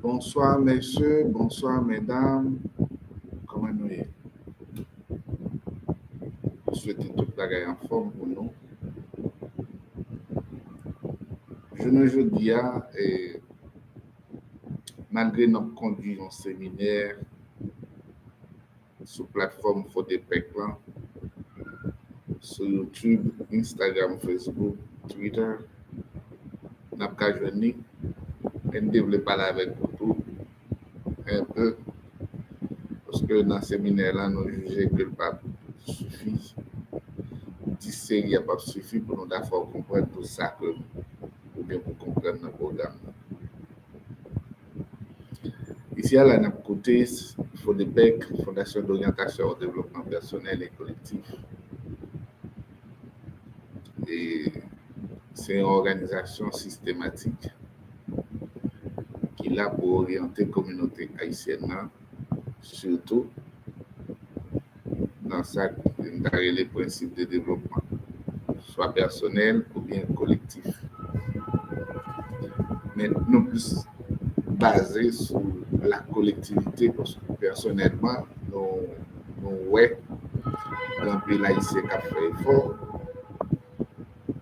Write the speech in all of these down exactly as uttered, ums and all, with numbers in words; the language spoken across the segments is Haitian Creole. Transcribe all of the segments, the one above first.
Bonswa mesye, bonswa medam. Kòman nou ye? M swete tout bagay anfòm pou nou. Jounen jodi a, e, malgre n ap kondui yon seminè sou platfòm Fodepec lan, sou YouTube, Instagram, Facebook, Twitter, n ap ka jwenn li. E n te vle pale avèk ou tou enpe, paske nan seminè lan, nou jije ke l p ap sifi. Dis seri a p ap sifi pou nou ta fè w konprann tout sa ke, oubyen pou konprann nan pwogram nan. Isi a la, n ap koute Fodepec, Fondation d'orientation au développement personnel et collectif. E se yon òganizasyon sistematik ki la pou oryante kominote ayisyèn nan, sitou nan sa n ta rele prensip de devlopman, swa pèsonèl oubyen kolektif. Men nou plis baze sou la kolektivite, paske pèsonèlman, nou, nou wè gen anpil Ayisyen k ap fè efò,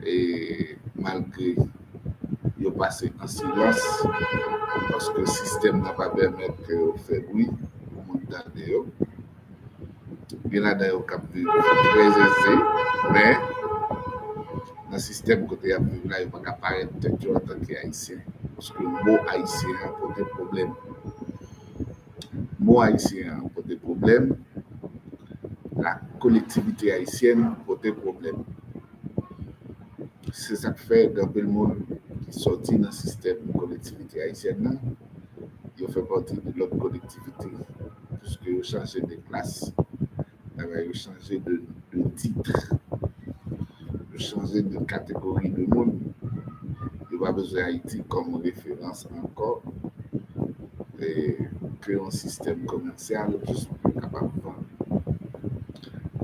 e malgre yo pase an silans, paske sistèm nan pa pèmèt ke yo fè bri pou moun tande yo. Gen ladan yo k ap viv trè eze, men nan sistèm kote y ap viv la, yo pa ka parèt tèt yo antanke Ayisyen, paske mo Ayisyen an pote pwoblèm. Mo Ayisyen an pote pwoblèm, la kolektivite ayisyèn pote pwoblèm. Se sa k fè gen anpil moun ki sòti nan sistèm kolektivite ayisyèn nan, yo fè pati de lòt kolektivite, piske yo chanje de klas, yo chanje de, de tit, yo chanje de kategori de moun. Yo pa bezwen Ayiti kòm referans ankò, e, ke yon sistèm komèsyal, jis pou yo kapab vann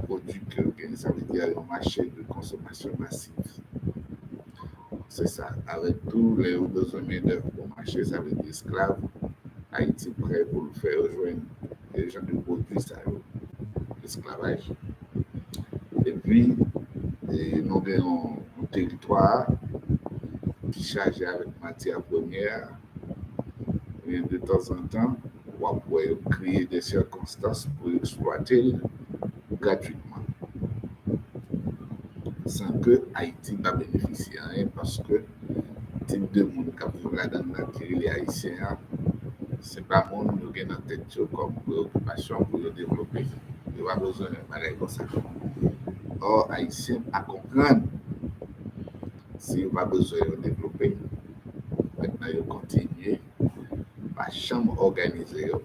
pwodui ke yo genyen, sa vle di yon mache de konsomasyon masiv. Se sa, avèk tou, lè yo bezwen mendèv pou mache, sa vle di esklav, Ayiti prè pou l fè yo jwenn e jan de pwodui sa yo, esklavaj. Epi, e, nou gen yon, yon teritwa ki chaje avèk matyè premyè, men de tanzantan, w ap wè yo kreye de sikonstans pou eksplwate l gratwitman, san ke Ayiti pa benefisye anyen, paske tip de moun k ap viv ladan l nan ki rele Ayisyen an, se pa moun yo gen nan tèt yo kòm preyokipasyon pou yo devlope. Yo pa bezwen bagay konsa. Ò, Ayisyen pa konprann si yo pa bezwen yo devlope. Mentnan, yo kontinye pa janm òganize yo.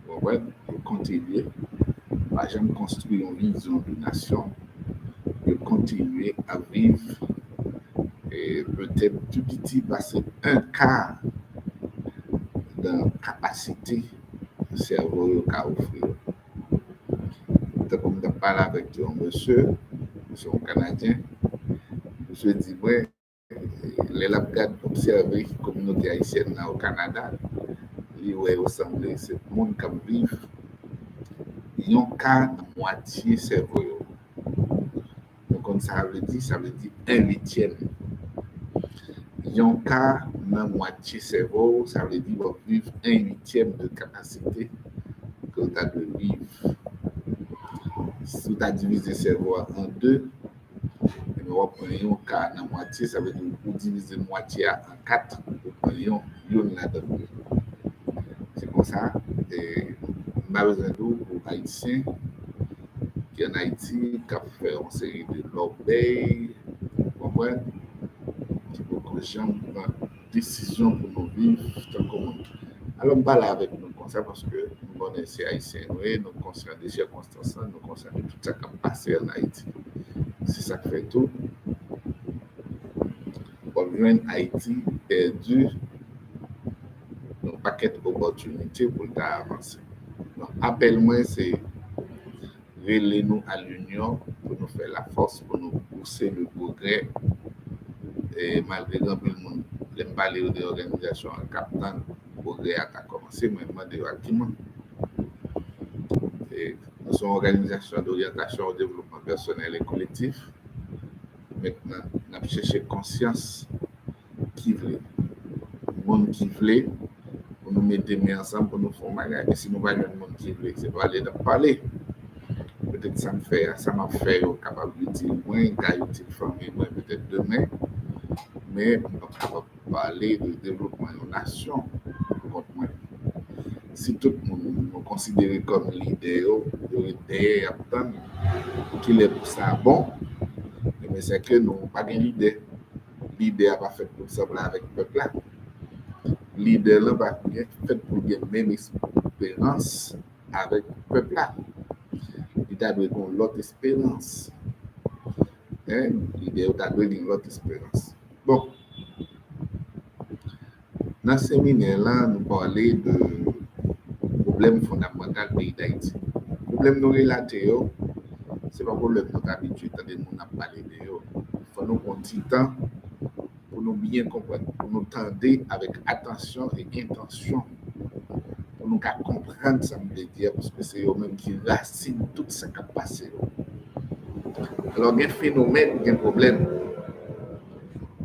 Ou konprann? Yo kontinye pa janm konstwi yon vizyon de nasyon. Yo kontinye ap viv, e, petèt pi piti pase en ka nan kapasite sèvo yo ka ofri yo. Tankou m t ap pale avèk yon mesye, se yon Kanadyen, mesye di mwen, lè l ap gad, obsève kominote ayisyèn nan o Kanada, li wè yo sanble se moun k ap viv yon ka nan mwatye sèvo yo. Nou konn sa vle di? Sa vle di en uityèm. Yon ka nan mwatye sèvo w, sa vle di w ap viv en uityèm de kapasite ke w ta dwe viv. Si w ta divize sèvo a an de, ebyen, w ap pran yon ka nan mwatye, sa vle di ou divize mwatye a an kat, ou pran yon, youn ladan yo. Se konsa, e, m pa bezwen di w pou Ayisyen ki ann Ayiti, k ap fè yon seri de lòbèy, ou konprann, ki poko janm pran desizyon pou nou viv tankou moun. Alò, m pale avèk nou konsa paske nou konnen se Ayisyen nou ye, nou konsyan de sikonstans lan, nou konsyan de tout sa k ap pase ann Ayiti. Se sa k fè tou, w ap jwenn Ayiti pèdi yon pakèt opòtinite pou l ta avanse. Donk, apèl mwen se rele nou a linyon pou nou fè lafòs, pou nou pouse le progrè. E malgre gen anpil moun, lè m pale yo de òganizasyon an, k ap tann pwogrè a ta kòmanse, mwen mande yo akiman. E, nou se yon òganizasyon doryantasyon o devlopman pèsonèl e kolektif. Mentnan, n ap chèche konsyans ki vle. Moun ki vle, pou nou mete men ansanm, pou nou fè yon bagay. E si nou pa jwenn moun ki vle, se pale n ap pale. Petèt sa m fè a, sa m ap fè yo kapab itil mwen, ka itil fanmi mwen petèt demen. Men m p ap kapab pale de devlopman yon nasyon pou kont mwen. Si tout moun nou konsidere kòm lidè yo, yo ret dèyè, y ap tann kilè pou sa bon, ebyen, se ke nou pa gen lidè. Lidè a pa fèt pou l sanble avèk pèp la. Lidè lan pa gen, fèt pou l gen menm esperans avèk pèp la. Li ta dwe gen yon lòt esperans. Hein? Lidè yo ta dwe gen lòt esperans. Bon, nan seminè lan, nou pale de pwoblèm fondamantal peyi Dayiti. Pwoblèm nou relate yo, se pa pwoblèm nou t abitye tande moun ap pale de yo. Fò nou pran ti tan pou nou byen konprann, pou nou tande avèk atansyon e entansyon, pou nou ka konprann sa m vle di a, paske se yo menm ki rasin tout sa k ap pase yo. Alò, gen fenomèn, gen pwoblèm.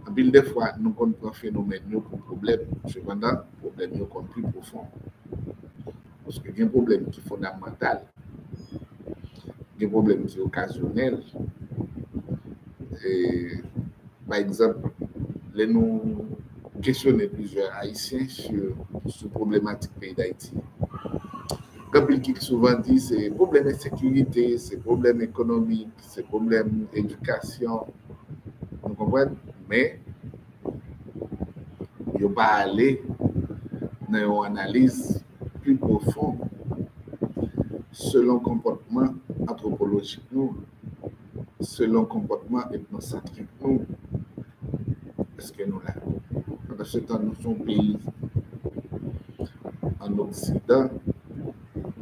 Anpil de fwa, nou konn pran fenomèn yo pou pwoblèm, sepandan, pwoblèm yo konn pi pwofon. Paske gen pwoblèm ki fondamantal, gen pwoblèm ki okazyonèl. E, pa egzanp, lè nou kesyone plizyè Ayisyen sou, sou pwoblematik peyi Dayiti, gen anpil ki souvan di se pwoblèm ensekirite, se pwoblèm ekonomik, se pwoblèm edikasyon. Nou konprann? Men, yo pa ale nan yon analiz pi pwofon selon konpòtman antwopolojik nou, selon konpòtman etnosantrik nou. Èske nou la? Pandansetan, nou se yon peyi ann Oksidan,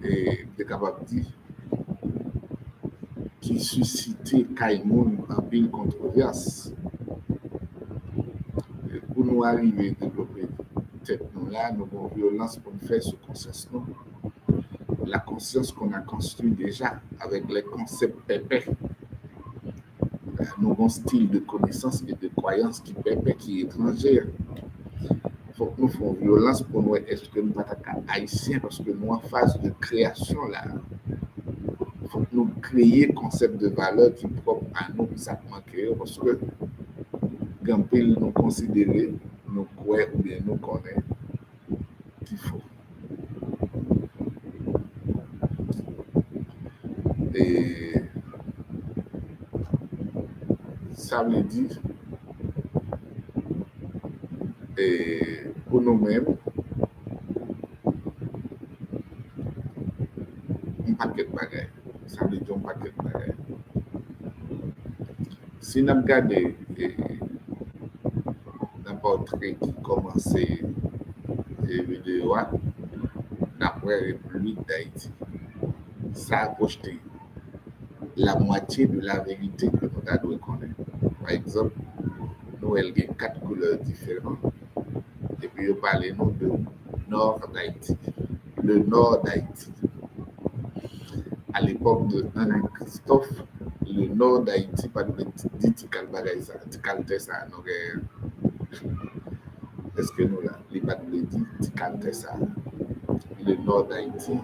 e m te kapab di, ki sisite kay moun anpil kontwovès. E pou nou arive devlope tèt nou la, nou gen yon vyolans pou n fè sou konsyans nou. La conscience qu'on a construit déjà avec les concepts pèpè. Nou gen yon stil de konesans e de kwayans ki pèpè, ki etranje. Fòk nou fè yon vyolans pou n wè èske nou pa ta ka ayisyen, paske nou an faz de kreyasyon la. Fòk nou kreye konsèp de valè ki pwòp a nou, ki sa k manke yo, paske gen anpil nou konsidere, nou kwè oubyen nou konnen ki fo. E sa vle di, e pou nou menm, yon pakèt bagay. Sa vle di yon pakèt bagay. Si n ap gade, e, nan pòtre ki kòmanse, e, videyo a, n ap wè Repiblik Dayiti. Sa a pwojte la moitié de la vérité ke nou ta dwe konnen. Pa egzanp, nou wè l gen kat koulè diferan, epi yo pale nou de Nò Dayiti, le Nò Dayiti. A lepòk de Henri Christophe, le Nò Dayiti pa t vle di ti kal bagay sa, ti kal tè sa, nou gen. Èske nou la? Li pa t vle di ti kal tè sa. Le Nò Dayiti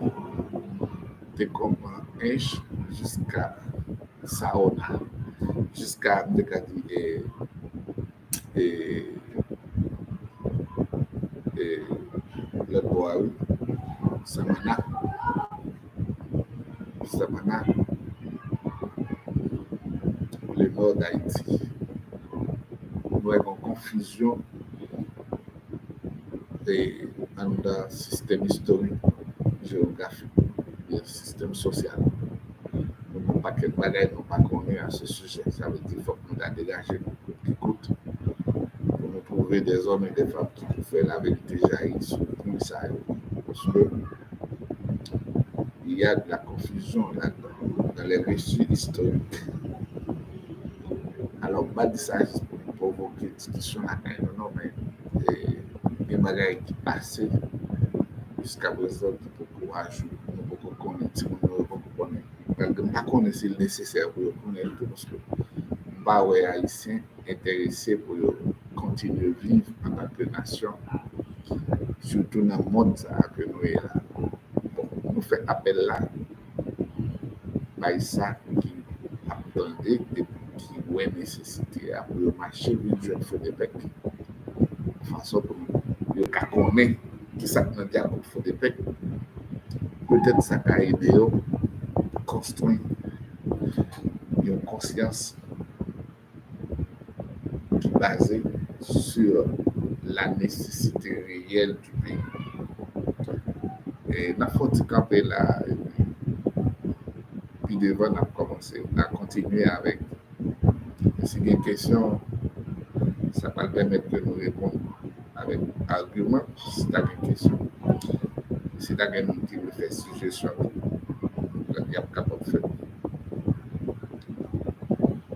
te konprann Ench jiska Saona, jiska, m te ka di, e, e, e, lòt bò a, wi. Samana. Samana. Le Nò Dayiti. Nou wè gen yon konfizyon, e, anndan sistèm istorik, jewografik, oubyen sistèm sosyal. Nou gen yon pakèt bagay nou pa konnen a se sijè. Sa vle di fòk nou ta degaje nou kout ki kout pou nou twouve dèzòm e dèfanm ki pou fè laverite jayi sou pwen sa yo. Paske il y a de la confusion là-dedans, dans les récits historiques. Alò, m pa di sa jis pou m pwovoke diskisyon lakay nou, non, men, e, gen bagay ki pase Jiskaprezan, nou poko ajoute, nou poko konnen, timoun yo poko konnen. Malgre m pa konnen si l nesesè pou yo konnen l tou, paske m pa wè Ayisyen enterese pou yo kontinye viv antanke nasyon, sitou nan mond sa a ke nou ye la. Bon, nou fè apèl la bay sa ki ap tande epi ki wè nesesite a pou yo mache vin jwenn Fodepec, fason pou yo ka konnen ki sa k nan dyakop Fodepec. Petèt sa ka ede yo konstwi yon konsyans ki baze sur la nécessité réelle du pays. E n ap fè yon ti kanpe la, epi pi devan n ap kòmanse, n ap kontinye avèk. Si gen kesyon, sa pral pèmèt ke nou reponn avèk agiman, si ta gen kesyon. Si ta gen moun ki vle fè sijesyon tou, y ap kapab fè.